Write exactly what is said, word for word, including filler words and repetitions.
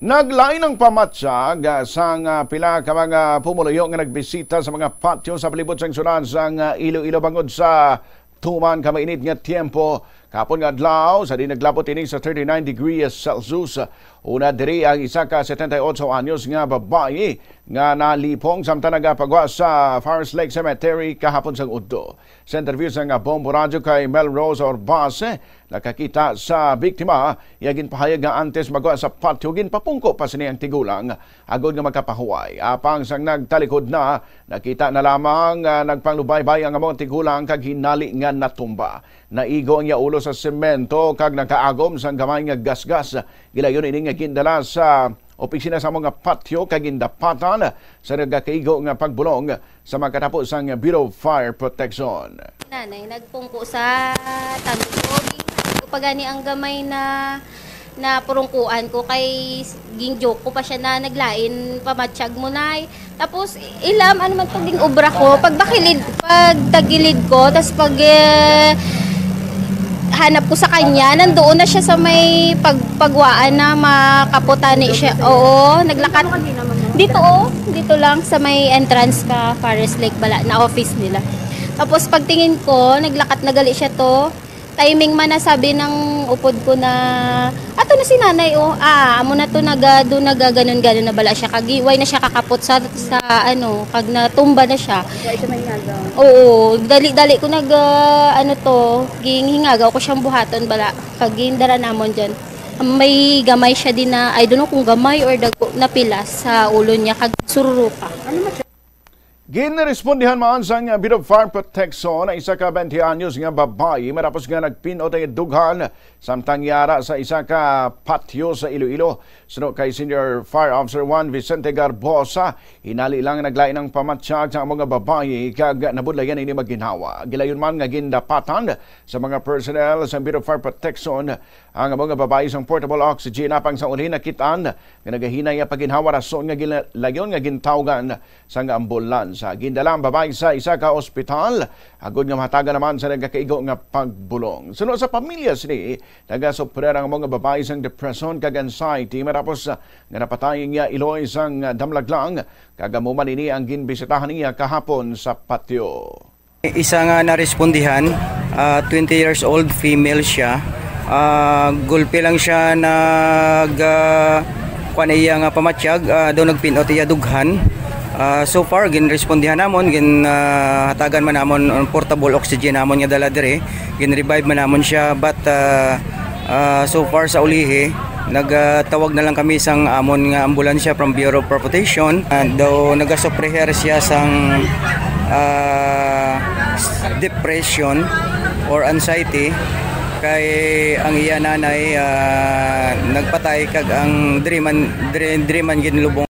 Naglain ang pamatyag, ah, sang, ah, pila ka mga pumuluyo nga nagbisita sa mga patio sa palibot sang syudad sang, ah, Iloilo bangod sa tuman ka mainit nga tiyempo. Kahapon nga adlaw, sa di naglabot ini sa thirty-nine degrees Celsius, una diri ang isa ka setenta y ocho anyos nga babayi nga nalipong samtang nagapagwa sa Forest Lake Cemetery kahapon sang udto. Sa interview sang Bombo Radyo kay Melrose Orbase, nakakita sa biktima, iya ginpahayag nga antes magwa sa patio, ginpapungko pa sini ang tigulang agod nga makapahuway. Apang sang nagtalikod na, nakita na lamang nga nagpanglubaybay ang among tigulang kag hinali nga natumba. Naigo ang iya ulo sa semento kag nakaagom sang gamay nga gasgas. Gilayon ini nga gindala sa opisina sa mga patio kag gindapatan sa nagakaigo nga pagbulong sa mga katapo sang Bureau of Fire Protection. Nanay, nagpungko sa tanod ko. Di ko pa gani ang gamay na, na purungkuan ko kay gin-joke ko pa siya na naglain pamatyag mo, Nay. Tapos, ilam, ano man to, ging obra ko. Pag bakilid, pag tagilid ko, tas pag, eh, hanap ko sa kanya, nandoon na siya sa may pag-, pagwaan na makaputani siya. Oo, naglakat. Dito, oh, dito lang sa may entrance ka Forest Lake bala na office nila. Tapos pagtingin ko, naglakat na gali siya to. Timing man na sabi ng upod ko na, "Ato na si nanay, oh." Ah, amo na to, naga, do, naga, ganun-ganun na bala siya. Kag, way na siya kakapot sa, sa, ano, kag natumba na siya. Wa siya mahingaga. Oo, dali-dali ko nag, ah, ano to, ginghingaga ko siyang buhaton bala. Kag gindara namon dyan. May gamay siya din na, I don't know kung gamay or dago, na pilas sa ulo niya, kag sururuka. Ano man siya? Ginrespondihan man sang Bureau of Fire Protection ang isa ka twenty anyos nga babayi matapos nga nagpin-ot ang dughan samtang yara sa isa ka patio sa Iloilo. Suno kay Senior Fire Officer one Vicente Garbosa, hinali lang naglain ang pamatyag sa amo nga babayi kag nabudlayan ini maginhawa. Gilayon man nga gindapatan sa mga personnel sa Bureau of Fire Protection ang amo nga babayi sang portable oxygen, apang sa uli nakit-an nga nagahinay ang paginhawa, rason nga gila-, layon nga gintawgan sang ambulansa. Gindala ang babayi sa isa ka ospital agod nga mahatagan naman sa nagakaigo nga pagbulong. Suno sa pamilya sini, nagasuprer ang amo nga babayi sang depression kag anxiety matapos, ah, nga napatay ang iya iloy sang, ah, damlaglang, kag amo man ini ang ginbisitahan niya kahapon sa patio. Isa nga narespondihan, ah, twenty years old female siya. Ah, gulpi lang siya nag, ah, kuwan iya nga pamatyag, ah, daw nagpin-ot iya dughan. Ah, so far, ginrespondihan namon, gin, ah, hatagan man namon ang portable oxygen namon nga dala diri. Gin-revive man namon siya, but, ah, ah, so far sa ulihi, nagtawag na lang kami sang amon nga ambulansya from Bureau of Fire Protection. Ah, daw nagasopreher siya sang, ah, depression or anxiety kay ang iya nanay, ah, nagpatay kag ang diri man, diri, diri man ginlubong.